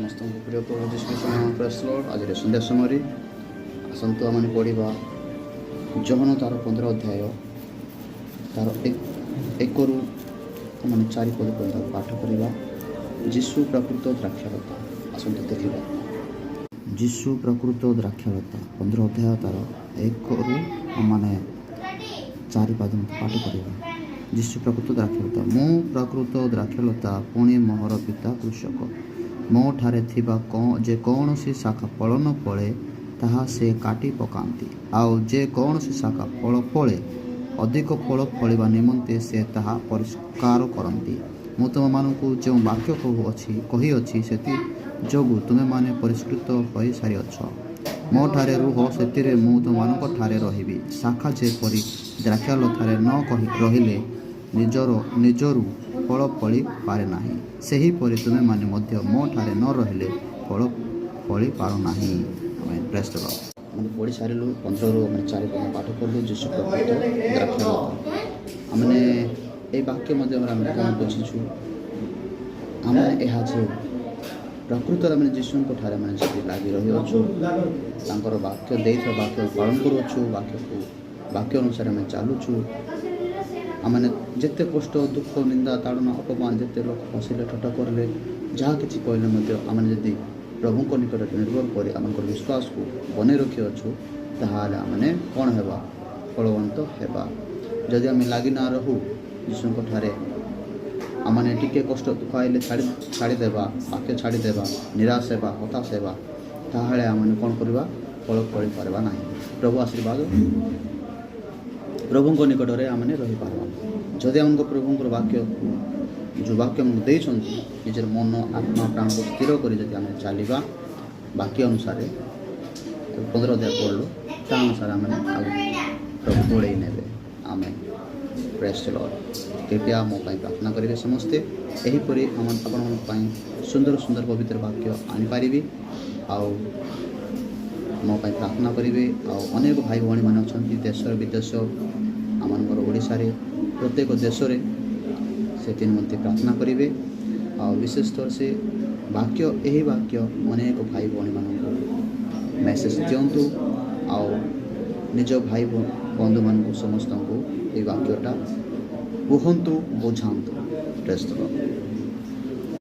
ସମସ୍ତଙ୍କୁ ପ୍ରିୟ ପ୍ରଭୁ ଯୀଶୁ ଖ୍ରୀଷ୍ଟଙ୍କ ପ୍ରେସ୍ ଲର୍ଡ଼। ଆଜିର ସନ୍ଧ୍ୟା ସମୟରେ ଆସନ୍ତୁ ଆମେ ପଢ଼ିବା ଯୋହନ ତାର 15 ଅଧ୍ୟାୟ, ତାର 1ରୁ ମାନେ 4 ପଦ ପର୍ଯ୍ୟନ୍ତ ପାଠ କରିବା। ଯୀଶୁ ପ୍ରକୃତ ଦ୍ରାକ୍ଷାଲତା। ଆସନ୍ତୁ ଦେଖିବା ଯୀଶୁ ପ୍ରକୃତ ଦ୍ରାକ୍ଷାଲତା। 15 ଅଧ୍ୟାୟ ତାର 1ରୁ ମାନେ 4 ପଦ ପାଠ କରିବା। ଯୀଶୁ ପ୍ରକୃତ ଦ୍ରାକ୍ଷାଲତା। ମୁଁ ପ୍ରକୃତ ଦ୍ରାକ୍ଷାଲତା, ପୁଣି ମୋହର ପିତା କୃଷକ। ମୋ ଠାରେ ଥିବା ଯେ କୌଣସି ଶାଖା ଫଳ ନ ଫଳେ, ତାହା ସେ କାଟି ପକାନ୍ତି। ଆଉ ଯେ କୌଣସି ଶାଖା ଫଳ ଫଳେ, ଅଧିକ ଫଳ ଫଳିବା ନିମନ୍ତେ ସେ ତାହା ପରିଷ୍କାର କରନ୍ତି। ମୁଁ ତୁମମାନଙ୍କୁ ଯେଉଁ ବାକ୍ୟ କହିଅଛି, ସେଥି ଯୋଗୁଁ ତୁମେମାନେ ପରିଷ୍କୃତ ହୋଇସାରିଅଛ। ମୋ ଠାରେ ରୁହ, ସେଥିରେ ମୁଁ ତୁମମାନଙ୍କ ଠାରେ ରହିବି। ଶାଖା ଯେପରି ଦ୍ରାକ୍ଷାଲତାରେ ନ ରହିଲେ ନିଜରୁ ଫଳ ଫଳି ପାରେ ନାହିଁ, ସେହିପରି ତୁମେମାନେ ମଧ୍ୟ ମୋ ଠାରେ ନ ରହିଲେ ଫଳ ଫଳି ପାର ନାହିଁ। ଆମେ ପ୍ରେସ୍ ଦେବା। ଆମେ ପଢ଼ି ସାରିଲୁ, 15ରୁ ଆମେ 4 ପଦ ପାଠ କଲୁ। ଯୀଶୁ ପ୍ରକୃତ ଦ୍ରାକ୍ଷାଲତା। ଆମେ ଏଇ ବାକ୍ୟ ମାଧ୍ୟମରେ ଆମେ କ'ଣ ବୁଝିଛୁ? ଆମେ ଏହା ଯେ ପ୍ରକୃତରେ ଆମେ ଯୀଶୁଙ୍କ ଠାରେ ଆମେ ଯଦି ଲାଗି ରହିଅଛୁ, ତାଙ୍କର ବାକ୍ୟ ଦେଇଥିବା ବାକ୍ୟ ପାଳନ କରୁଅଛୁ, ବାକ୍ୟ ଅନୁସାରେ ଆମେ ଚାଲୁଛୁ, ଆମେ ଯେତେ କଷ୍ଟ, ଦୁଃଖ, ନିନ୍ଦା, ତାଡ଼ନା, ଅପମାନ, ଯେତେ ଲୋକ ହସିଲେ, ଠଟା କରିଲେ, ଯାହା କିଛି କହିଲେ ମଧ୍ୟ ଆମେ ଯଦି ପ୍ରଭୁଙ୍କ ନିକଟରେ ନିର୍ଭର କରି ଆମଙ୍କର ବିଶ୍ୱାସକୁ ବନେଇ ରଖିଅଛୁ, ତାହେଲେ ଆମେ କ'ଣ ହେବା? ଫଳବନ୍ତ ହେବା। ଯଦି ଆମେ ଲାଗି ନା ରହୁ ଯୀଶୁଙ୍କ ଠାରେ, ଆମମାନେ ଟିକେ କଷ୍ଟ ଦୁଃଖ ଆଇଲେ ଛାଡ଼ିଦେବା, ବାକ୍ୟ ଛାଡ଼ିଦେବା, ନିରାଶ ହେବା, ହତାଶ ହେବା, ତାହେଲେ ଆମେ କ'ଣ କରିବା? ଫଳ ଫଳି ପାରିବା ନାହିଁ। ପ୍ରଭୁ ଆଶୀର୍ବାଦ ପ୍ରଭୁଙ୍କ ନିକଟରେ ଆମେ ରହିପାରିବା, ଯଦି ଆମକୁ ପ୍ରଭୁଙ୍କର ବାକ୍ୟକୁ, ଯେଉଁ ବାକ୍ୟ ଆମକୁ ଦେଇଛନ୍ତି, ନିଜର ମନ, ଆତ୍ମା, ପ୍ରାଣକୁ ସ୍ଥିର କରି ଯଦି ଆମେ ଚାଲିବା ବାକ୍ୟ ଅନୁସାରେ, 15 ଅଧ୍ୟାୟ ପଢ଼ିଲୁ, ତା ଅନୁସାରେ ଆମେ ଆଗକୁ ପ୍ରଭୁ ବଢ଼େଇ ନେବେ। ଆମେ ପ୍ରେସ୍ ଲର୍ଡ଼। କୃପୟା ମୋ ପାଇଁ ପ୍ରାର୍ଥନା କରିବେ ସମସ୍ତେ, ଏହିପରି ଆମ ଆପଣମାନଙ୍କ ପାଇଁ ସୁନ୍ଦର ସୁନ୍ଦର ପବିତ୍ର ବାକ୍ୟ ଆଣିପାରିବି। ଆଉ ମୋ ପାଇଁ ପ୍ରାର୍ଥନା କରିବେ। ଆଉ ଅନେକ ଭାଇ ଭଉଣୀମାନେ ଅଛନ୍ତି ଦେଶର, ବିଦେଶ, ଆମମାନଙ୍କର ଓଡ଼ିଶାରେ, ପ୍ରତ୍ୟେକ ଦେଶରେ, ସେଥି ନିମନ୍ତେ ପ୍ରାର୍ଥନା କରିବେ। ଆଉ ବିଶେଷ ତର ସେ ବାକ୍ୟ, ଏହି ବାକ୍ୟ ଅନେକ ଭାଇ ଭଉଣୀମାନଙ୍କୁ ମେସେଜ ଦିଅନ୍ତୁ। ଆଉ ନିଜ ଭାଇ ବନ୍ଧୁମାନଙ୍କୁ ସମସ୍ତଙ୍କୁ ଏଇ ବାକ୍ୟଟା କୁହନ୍ତୁ, ବୁଝାନ୍ତୁ। ପ୍ରେସ୍।